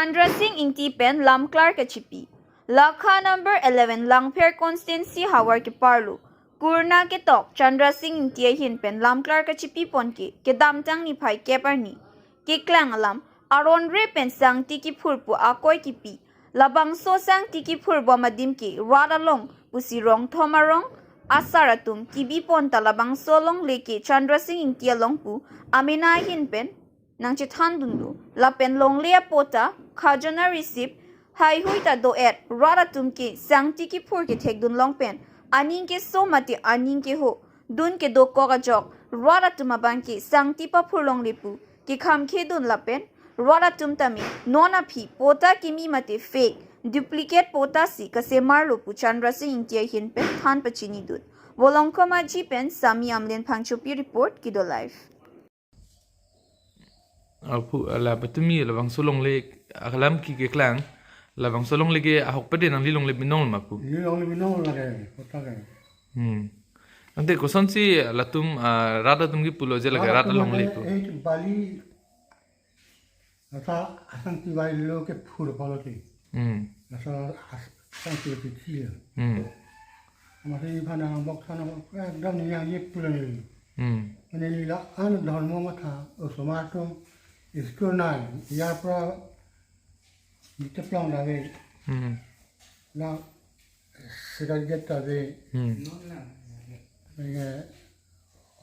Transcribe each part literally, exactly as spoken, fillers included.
Chandra Sing Ingti pen lamklar kachipi. Lakha number eleven Langpher constituency havar keparlo kurna ketok Chandra Sing Ingti ahin pen lamklar kachipi pon ke kedamtang niphai kep arni keklang alam aron re pen sangti kiphur pu akoi kipi. Labangso sangti kiphur bom adim ke rat along pusi rong thom arong asar atum kibi pon ta labangso longle ke Chandra Sing Ingti along pu amena ahin pen nangchethan dunlo. Lapen longle apota khajana receipt haihui ta do-et, rat atum ke sangti kiphur kethek dun long pen aning keso mate aning keho dun kedokok ajok rat atum abang ke sangti paphur longle pu kekham khedun lapen rat atum tame non aphi pota kimi mate fake, duplicate pota si kasemarlo pu Chandra Sing Ingti ahin pen than pachini dun. Volongkom Aji pen Sami Amlen Phangchopi report, Kido Live. Aphu, ala patumi labangso longle akalam ki keklang, labangso longle ke ahok pede nangli longle binong ma pu. Neli longle binong lake, kota ke. Hmm. Ante kosonsi latum, ah, rat atum kipulo je lake rat alongle pu. Eh, bali, asa asangti bali lo kephur polo ti. Hmm. Asa as-, asangti lo kethilo. Hmm. Masi phana bok thana bok, ekdom neli yang ye pulo neli. Hmm. Neli la-an dhormo matha, osomar atum school nai, ইয়াৰ পৰা niteplong dave, Hmm. la segregate dave. Hmm. Nonle,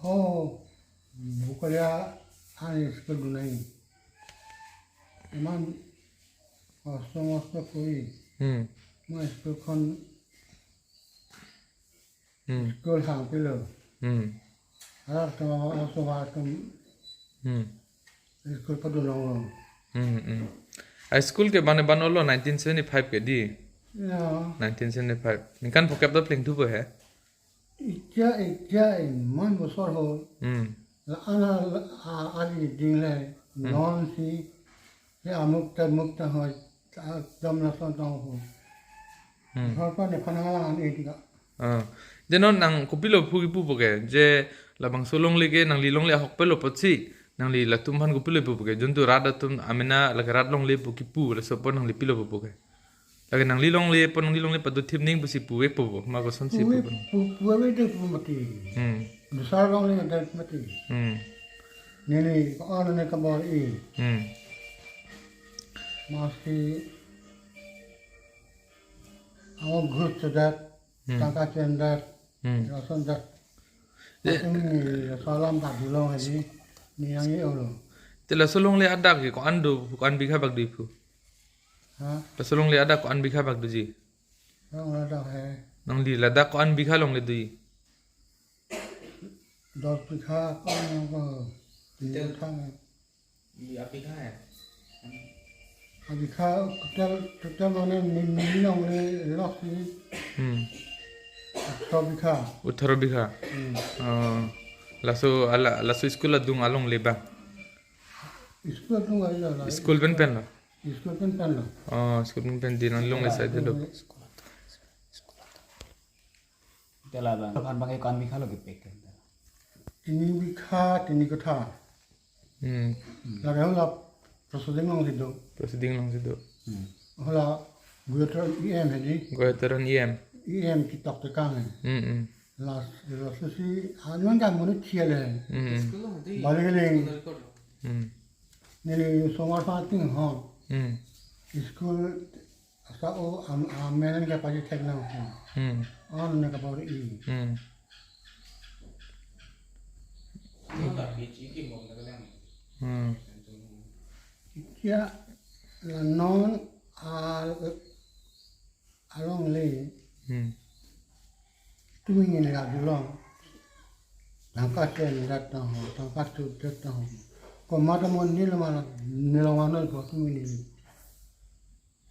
oh, Bokolia an school dunai. Iman কষ্ট মষ্ট কৰি Hmm. মই স্কুলখন Hmm. School সাং পেলো। Hmm. আৰু তো, আৰু তো, আৰু তো Hmm. স্কুল পদুলং। Hmm, hmm. A school ke bane banlo nineteen seventy-five ke di? Ya. Nineteen seventy-five. Ningkan phokep ta plengthupo he? এতিয়া, এতিয়া ইমান বছৰ হ'ল। Hmm. La-an a, a, ali dingle, Hmm. non si, he amuk ta muk ta hoi, ta dam la son tong ho. Hmm. Ghor pa ne phana la an etika. Ah. Je non nang kopilo pu kipupo ke, je labangso longle ke nangli longle ahok pelo apotsi, nangli latum aphan kopilo pupo ke, juntu rat atum amena lake rat longle pu kipu, laso apot nangli pilo pupo ke. Lake nangli longle apot nangli longle pado thip ning pusi puve pupo, ma kosonsi Puve pupo. pu-, puve de pu mati. Hmm. Dusar longle ada mati. Hmm. Neli ko-an ne kabor-i. Hmm. Masi ang ghut sedat, Hmm. tangka chendat, Hmm. rason dat. De- Atum ni salam tak dulong aji, ni yang ye olo. Te laso longle adak ke ko-an do, ko-an bigha bak do pu? Ha? Laso longle adak ko-an bigha bak doji? Long ladak hai. Nangli ladak ko-an bigha longle doji? Dos bigha ko yang ko. Tel- Thang. Ye abigha hai. Abigha total, total mane min, min longle lok si. Hmm. Atharo bigha. Atharo bigha. Hmm. Oh. Laso ala, laso school adung alongle bang. School adung aja la. School pen pen lo. School pen pen lo. Oh, school pen pen di nang longle side lo. School adung. Tela bang, kan bang ko-an bigha lo kepek kan. Tini bigha, tini kotha. Hmm. Lake hala proceeding along si do. Proceeding along si do. Hmm. Hala Gujarat E M hedi. Gujarat E M. E M kitok tekang he. Hmm, hmm. Las, las si anong ka muni thiale. Hmm, hmm. Balik lagi. Hmm. Neli osomar pati ho. Hmm. School Asa o am, amen ke pagi thek nang ho. Hmm. An ne kabor-i. Hmm. Hmm. Kia la non al, alongle. Hmm. Tumi neli la dulong. Tangka chen dat ta ho, tangka tu dat ta ho. Komat amonit lo mala, nilong ano ko tumi neli.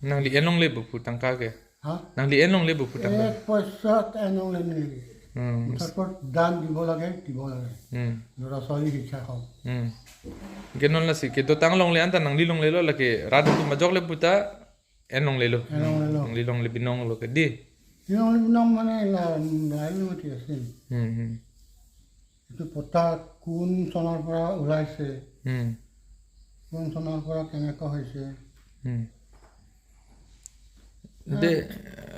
Nangli en longle pu tangka ke? Ha? Nangli en longle pu tangka? Ek paisa ta en longle neli. Hmm. Support dan dibo lage, dibo lage. Hmm. Lora soli hicha ho. Hmm. Ke non lasi kedotang longle anta nangli longle lo lake rat atum ajok le puta en longle lo. En longle lo. Nangli longle binong lo ke di. Neli longle binong mane la, la lo mati asin. Hmm, hmm. এইটো পট্টা কোন চনৰ পৰা ওলাইছে, Hmm. কোন চনৰ পৰা কেনেকুৱা হৈছে, Hmm. De,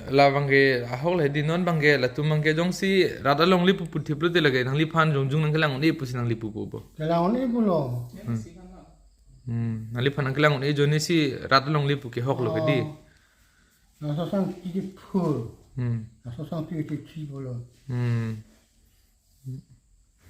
la abangke ahok le di, non abangke latum abangke jongsi rat alongle pupu thiplo te lake nangliphan jongjung nangkelang un-e pusi nangli pupo bo. Kelang un-e pulo. Hmm. Nangliphan nangkelang un-e ajoine si rat alongle pu kehok lo ke di. Oh. Laso sang titi phur. Hmm. Laso sang titi thi pulo. Hmm.